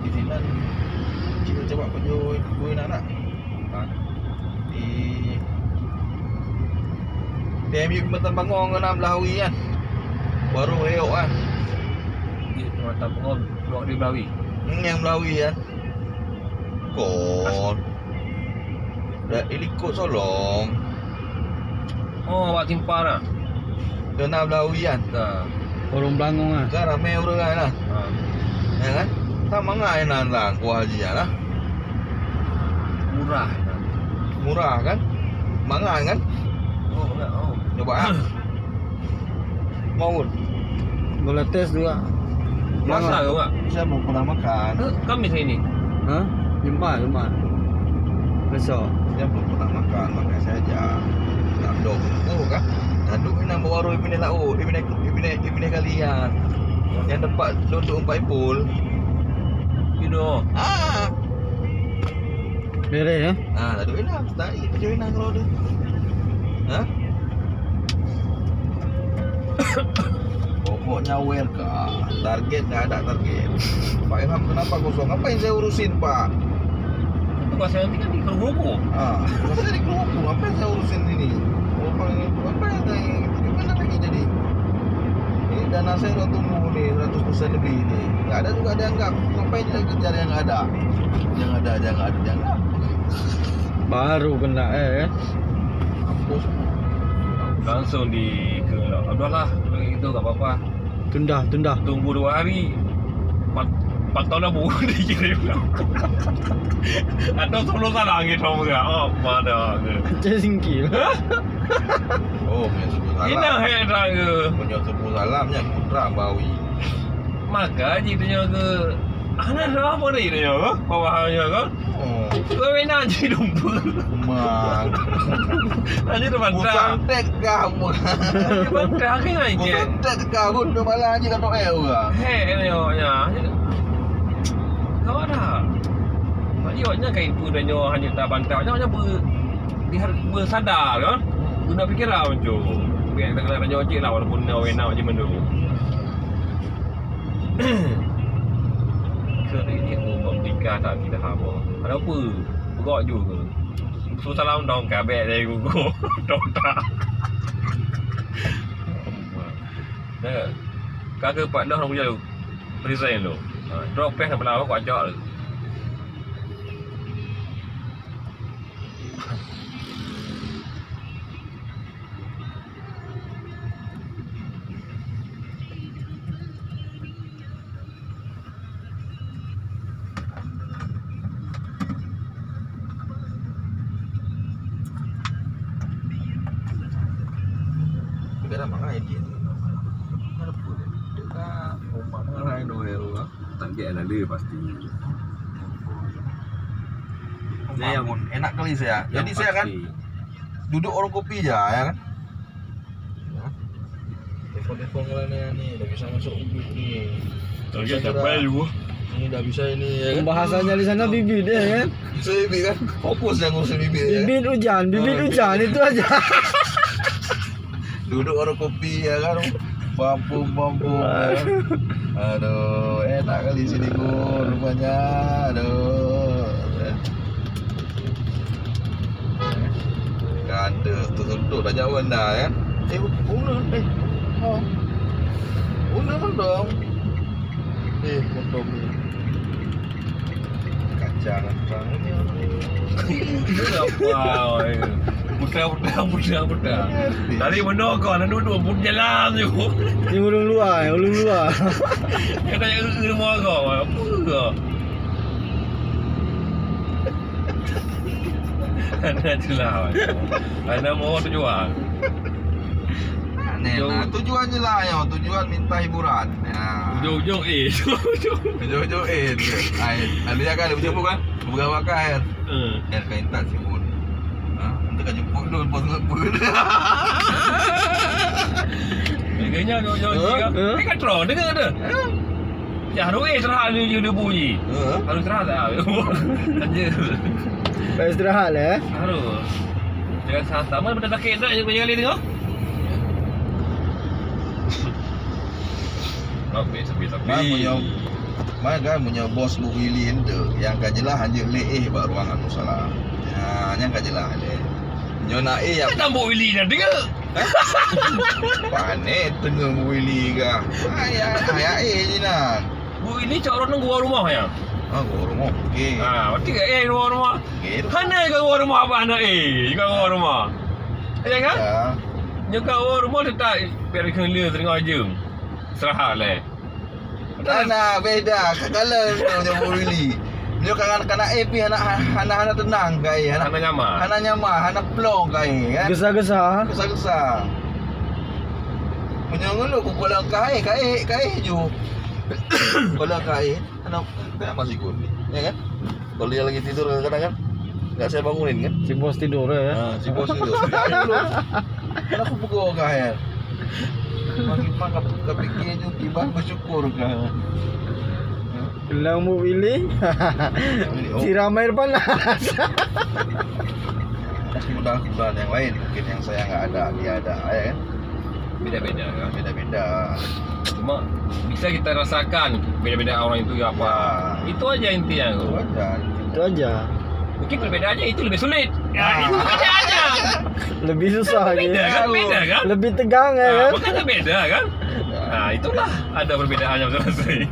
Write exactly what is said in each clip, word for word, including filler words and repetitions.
Di sinan, cit coba pajoh bui anak. Di P M U Matan Bangong keunan Belawi kan. Baru Reok kan. Di Matan Bangong, Reok di Belawi. Hmm, nyang Belawi kan. Kon. Dah ilikot Solong. Oh, awak simpang dah. Keunan Belawi kan? Dah. Ureueng Belangong ah. Kan ramé ureueng kan lah. Ha. Ya kan? Sama ngai nan lah kuah haji lah. Murah kan? Murah kan? Mangan kan? Oh, enggak, oh. Coba ah. Maun. Boleh tes juga. Puasa ke, Pak? Saya belum pernah makan. Eh, Kamis hari ni? Hah? Jumaat, Jumaat. Besok. Saya belum pernah makan, makanya saya ajak. Nak dong. Oh, kan? Taduk ni nama warung Ibn Laut, Ibn, Ibn, Ibn Kalian. Yang tempat duduk Empat Ipul. You know. Ah. Beres, ya? Ah, lalu Inang, tarik baju Inang kalau ada. Ha? Pokoknya welcome. Target dah ada target. Pak Ilham, kenapa kosong? Apa yang saya urusin, Pak? Itu pasal nanti kan di Keruku. Ah, pasal di Keruku. Apa yang saya urusin ini? Apa yang, apa yang saya, gimana lagi jadi? Ini dana saya udah tumbuh nih, seratus persen lebih nih. Nggak ada juga dianggap. Ngapain kita kejar yang ada? Yang ada, yang ada, yang ada. Baru kena, eh, eh. Langsung di ke Abdullah, kalau gitu tak apa-apa. Tunda, tunda. Tunggu dua hari. Empat, empat tahun dah buku dikirim. Atau sepuluh salam gitu, apa dah ke? Macam singkil. Oh, punya sepuluh salam. Inang hek dah ke? Punya sepuluh salam, nya putra bawi. Maka ji tanya ke, "Hana ada apa ni?" tanya ke, bawahnya ke. Oh. Kau wena ji dumpa. Mang. Hanya tu bantah. Bukan tek kah, Mang. Hanya bantah ke ngai je. Bukan tek kah, pun tu malah ji kata eh orang. Hek, tanya, ya. Kau ada? Tanya, nya kan itu tanya, hanya tak bantah. Nya, nya ber-, dia bersadar kan? Guna fikiran macam. Biar kita kena tanya cik lah, walaupun na wena je menurut. Keu ini tu bak tika tak tidak haba. Ada apa? Begok ju ke? Su salam dong kabek dari gugu. Dong tak. Dah. Kaka pat dah orang jalu. Resign lu. Ha, drop peh nak belah aku ajak lu. Kadang mangai dia. Ada pun. Dekat rumah mangai doa. Tak biar lalu pasti. Bangun. Enak kali saya. Jadi saya kan duduk warung kopi je, ya kan? Telepon-telepon orang ni, ni dah bisa masuk bibit ni. Target capai dulu. Ni dah bisa ini, ya kan? Pembahasannya di sana bibit, ya kan? Bisa bibit kan? Fokus yang ngurusin bibit, ya kan? Bibit hujan, bibit hujan, itu aja. Duduk warung kopi, ya kan? Pampung-pampung, ya kan? Aduh, enak kali sini, Gun, rupanya. Aduh. Kada, tersentuh dah jauh anda, ya. Eh, uneun, eh. Oh. Uneun mantong. Eh, mantong ni. Kacang apa ni? Apa, oi? Putar, putar, putar, putar. Tadi benar kau, nak duduk pun jalan tu. Ni ureueng luar, ureueng luar. Kata yang rumah kau, apa kau? Hana jelas. Hana mau tujuan. Aneh lah. Tujuan je lah, yo. Tujuan minta hiburan. Ya. Ujung-ujung, eh. Ujung-ujung, eh. Ai, ada yang kan, ada jemput kan? Pegang makan, air. Eh. Air kau intat sibuk. Ha, nanti kau jemput dulu, bos ngebut. Kayaknya dia ujung-ujung kan. Eh, kan terus, dengar tu. Jah, Rui istirahat ni je dia bunyi. Ha? Harus istirahat tak? Anjir. Kau istirahat lah, eh? Harus. Jangan sa-, sama benda sakit tak, jangan kali tengok. Tapi, tapi, tapi. Bang, punya Maka meunyoe bos Bu Willy enteuk, nyang ka jeulaih hanjeuet lé éh bak ruangan musala. Ha, nyang ka jeulaih lé. Nyoe na éh nyang Kan Bu Willy na deungoe. Pané teungoh Bu Willy ka. Ayah, ayah éh jinan. Bu Willy cok ureueng geuwoe rumoh ya? Ah, geuwoe rumoh. Okey. Ah, berarti ka éh geuwoe rumoh. Okey. Hana geuwoe rumoh abah na éh, ka geuwoe rumoh. Ya kan? Ya. Nyoe ka geuwoe rumoh teutap biar keu lé teungoh jeuem. Seuraha lé. Hana beda, ka kalon nyoe nyoe Willy. Nyoe ka, ka na éh pih hana, hana, hana teunang ka éh, hana, Hana nyaman. Hana nyaman, hana plong ka éh, kan? Gesa-gesa. Gesa-gesa. Meunyoe ngon lôn, ku kalau ka éh, ka éh, ka éh ju. Kalau ka éh, hana, hana masih kun, ya kan? Kalau dia lagi tidur kadang-kadang kan, nggak saya bangunin kan. Si bos tidur ya. Ha, si bos tidur. Kenapa pukul kah ya? Makin mak ka, ka pikir je kiban bersyukur kah. Bilang Bu Willy. Siram air panas. Mudah-mudahan yang lain mungkin yang saya nggak ada, dia ada, ya kan? Beda-beda kan? Beda-beda. Cuma bisa kita rasakan beda-beda orang itu apa. Ya. Itu aja intinya tu. Itu aja. Itu aja. Mungkin perbedaannya itu lebih sulit. Ya, Ah. itu perbedaannya. Lebih susah Beda gitu. kan? Beda kan? Lebih tegang ya Ah, kan? makanya beda kan? Beda. Nah, itulah ada perbedaannya masing-masing.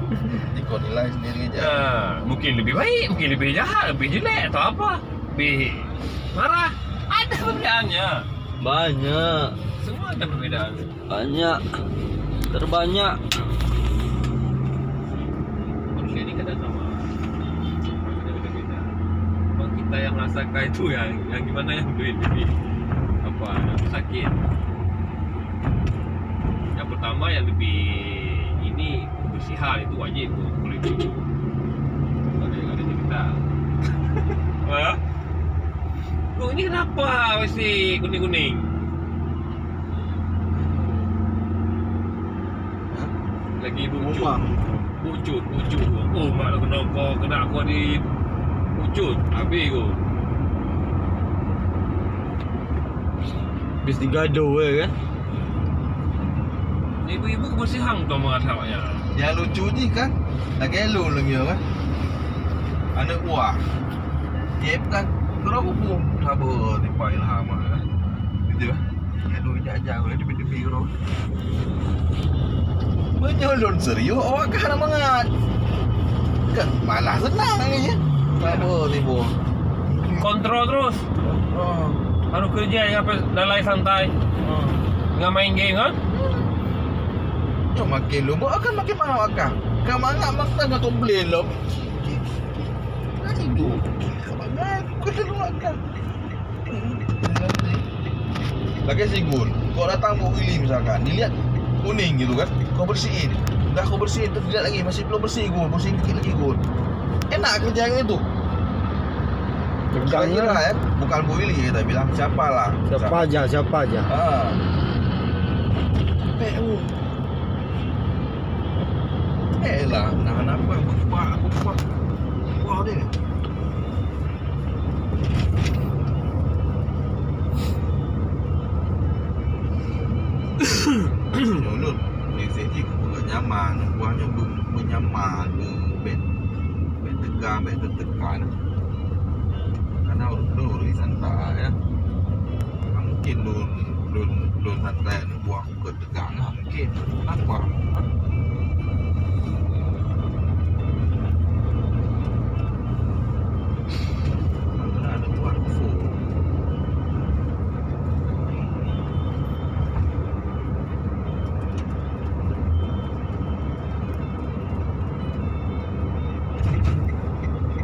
Ikut nilai sendiri aja. Ah, mungkin lebih baik, mungkin lebih jahat, lebih jelek atau apa. Lebih marah. Ada perbedaannya. Banyak. Semua ada perbedaan. Banyak. Terbanyak. Manusia ni kadang sama. Kadang beda-beda. Cuma kita yang merasakan itu yang, yang gimana yang lebih, lebih apa, sakit. Yang pertama yang lebih ini kebersihan itu wajib tu, boleh cuci. Ada, ada cerita. Ha? Kok ini kenapa mesti kuning-kuning? Lagi bucut. Bucut, bucut. Oh, mak nak kena kau, kena kau di bucut. Habis tu. Bis digado eh kan? Ibu-ibu kebersihan tu mengatakannya. Yang lucu ni kan, lagi lu lagi kan. Anak buah. Dia kan, kalau aku pun sabar tipa Ilham kan. Gitu kan. Ya, lu ejak-ejak, lu demi-demi, bro. Meunyoe lôn serius, awak ka hana mangat. Kan malah seunang lagèe nyan. Apa tiboh? Kontrol terus. Oh. Harus kerja yang apa, lalai santai. Oh. Nggak main game, kan? Nyoe makin lubuk akan makin mangat awak ka. Ka mangat masa nggak komplain lom. Aduh, ka mangat, kau terlupakan. Lagèe sigun, kau datang bak Willy misalkan, dilihat kuning gitu kan, kau bersihin. Dah kau bersihin tu dilihat lagi, masih belum bersih gun, bersih dikit lagi gun. Enak kerja kayak gitu. Tegang kira lah. Ya, bukan Bu Willy kita bilang, siapa lah. Siapa aja, siapa aja. Ha. Eh, oh. Eh lah, nah, nah, apa, apa, apa, apa, apa dia? Ulôn, biasa jih keu peugah nyaman, buah nyoe beu-, beu nyaman, beu-, bèk, bèk teuga, bèk teutekan. Karena ulôn, ulôn santai, ya. Mungkin lôn, lôn, lôn santai, buah keu teuga, nah, mungkin. Kenapa? Ada buah kufur.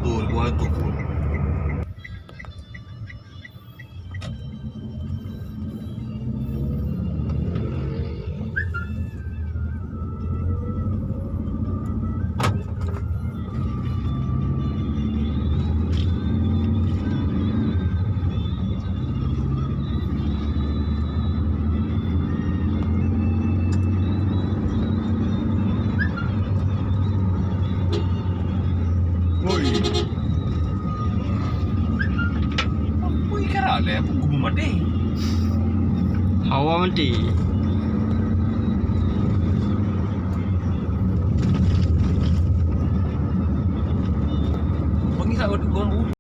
Betul, buah kufur. Woi. Apa ikan ada? Apa kubu mati? Hawa mati. Bumbu.